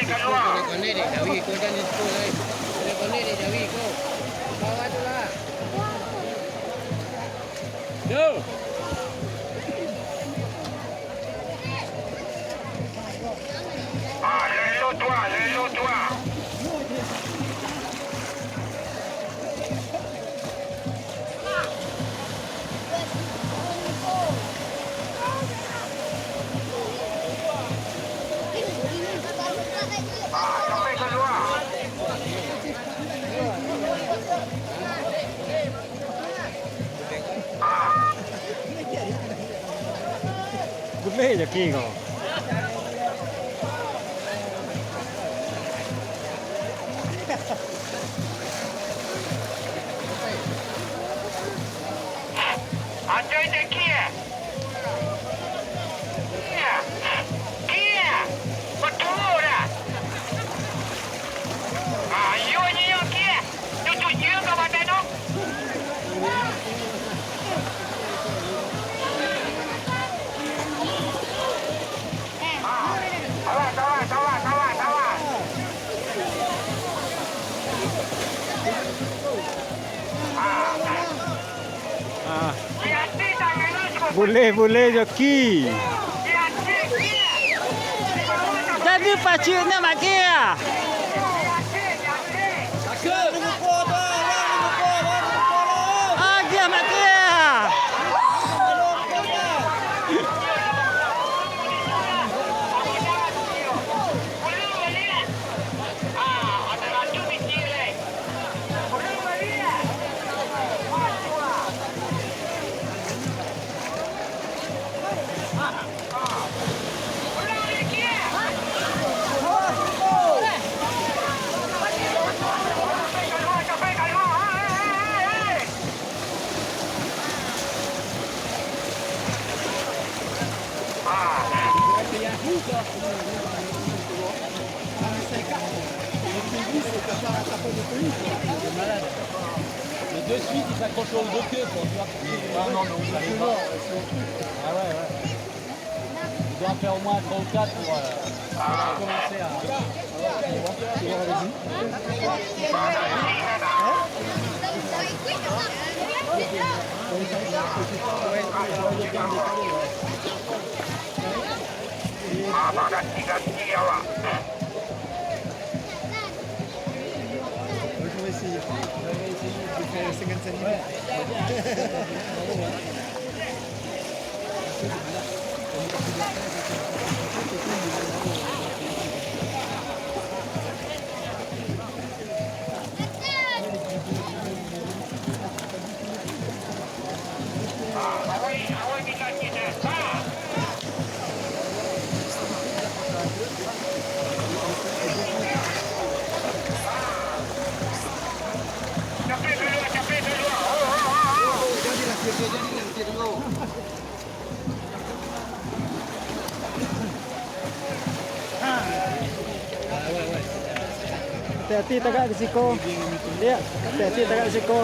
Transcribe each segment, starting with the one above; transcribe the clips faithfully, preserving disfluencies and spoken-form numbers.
Konek-konek dek jawi ko, jan di situ lai. Konek-konek dek jawi ko. Bawah tu lah. Yo. Ah, lelo tu ah, lelo tu ah. Bulek Jaki ko. Ajo Jaki, eh? Kia! Kia! Batuo dah! Ayo nyo, Kia! Cucuk je ka badan tu! Awas, awas, awas, awas, awas! Ah. Buleh-buleh Jaki. Jadi paciknyo Mak Kia. Agiah Mak Kia. Et de suite, il s'accroche aux deux queues, quoi, tu vois. Ah non, mais on savait pas. Ah ouais, ouais. Il doit en faire au moins trois ou quatre pour, euh, pour commencer à, tu vois. Moi, je vais essayer. Je vais essayer. Je fais cinquante-cinq minutes. Hati-hati tagak di siko. Yo, hati-hati tagak di siko.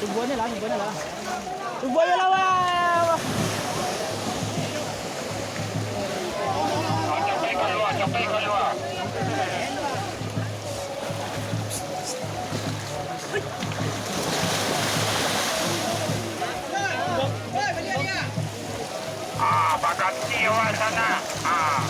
Tubuahnyo lah, tubuahnyo lah. Tubuahnyo lah, wah. Ah, baganti awak sanak. Ah.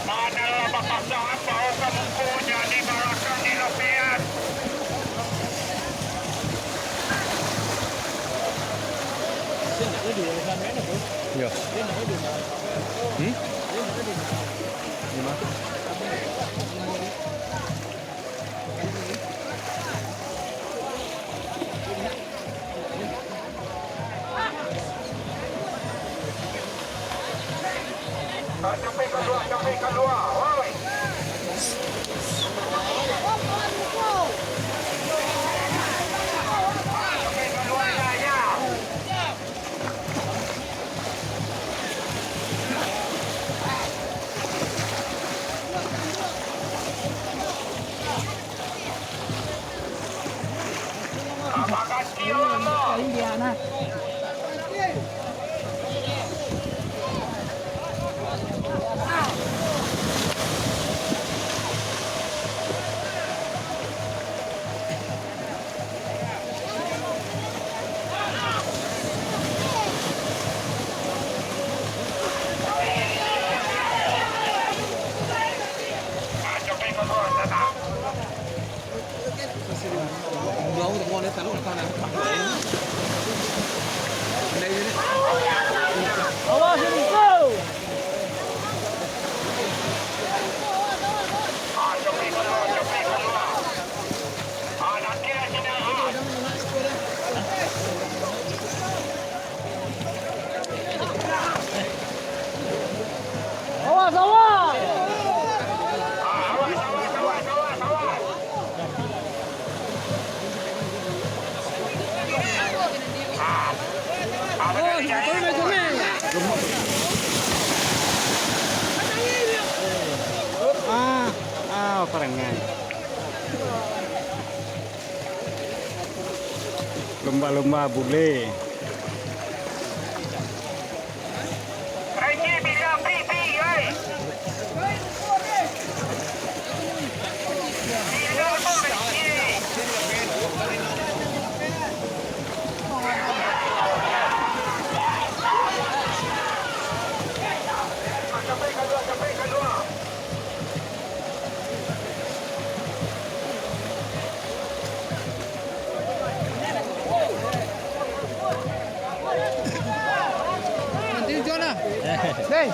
Manalah bapasang bau ka mukonyo di balakang di lopean. Yo. Hmm? Di ma? Capek kalua, capek kalua, woi. Capek kalua, ya, ya. Awas, Rizal! Awas, awas! Ah, ah, parangai. Lumba-lumba bule. Nanti hujan lah. Deh.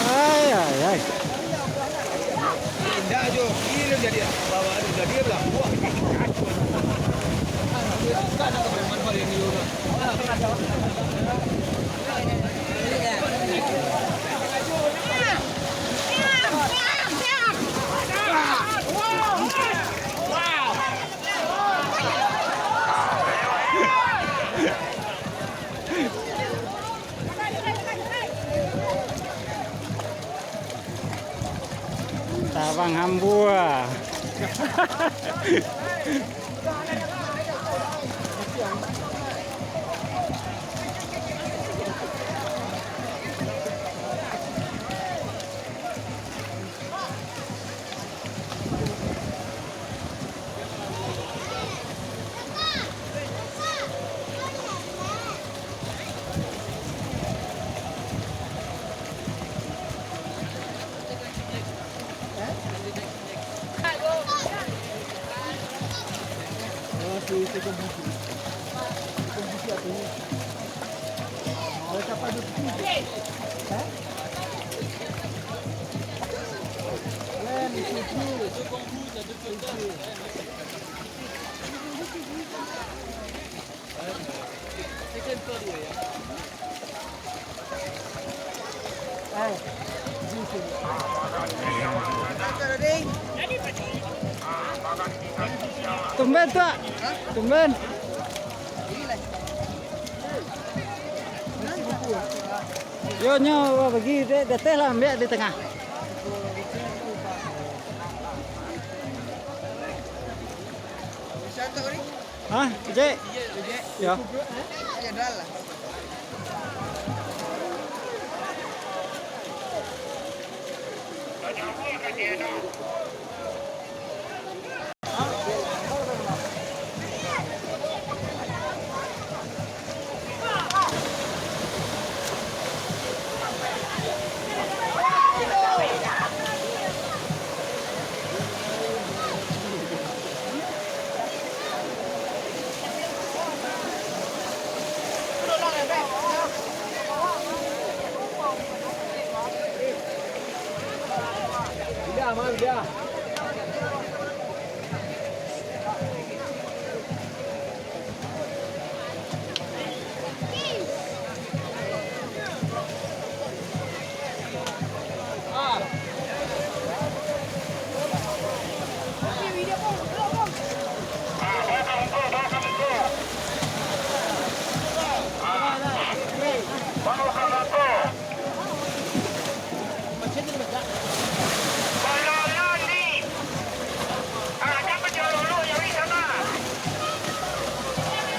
Ai, ai, ai. Indak jo, kiro jadi bawa anu, jadi lah. Wah, kacau. Kan nak preman paling dulu. Tabang hambua. Tumben tu, ah. Tumben. Yo, nyo bagi di, di ateh lah, ambiak di tangah. Hah, Cek? Yo.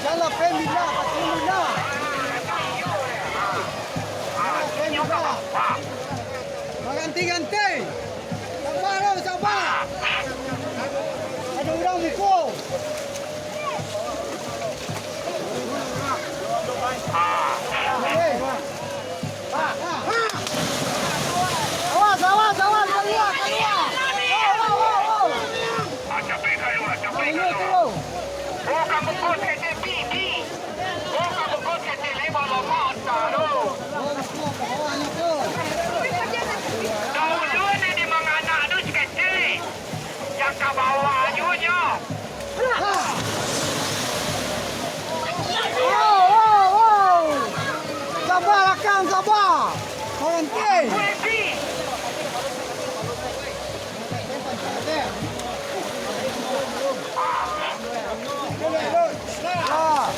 Jalan pen bila, pasti bila. Jalan pen bila. Baganti-ganti. Sabar, lo, sabar. Ado urang mukul. Awas, awas, awas, kalua, kalua. Awas, awas, awas. Kalua, kalua. Bukan bungkus kecil, Pi, Pi. Bukan bungkus kecil, eh, bawa lompat, taruh. Tahu tu ni di manganak tu si kecil. Yang ka bawah ajuanyo. Wow, wow, wow. Sabar, Akang, sabar. Baranti. Ah.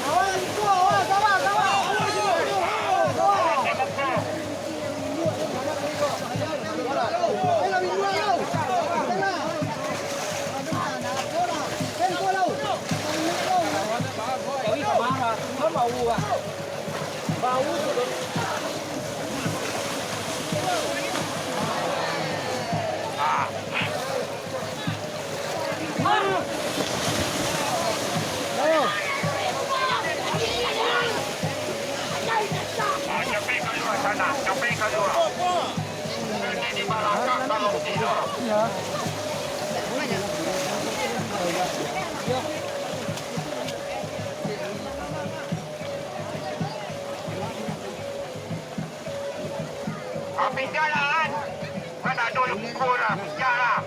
Sabar, sabar, sabar. Pindah lah, kan? Kan ado yang pukul lah, pindah lah.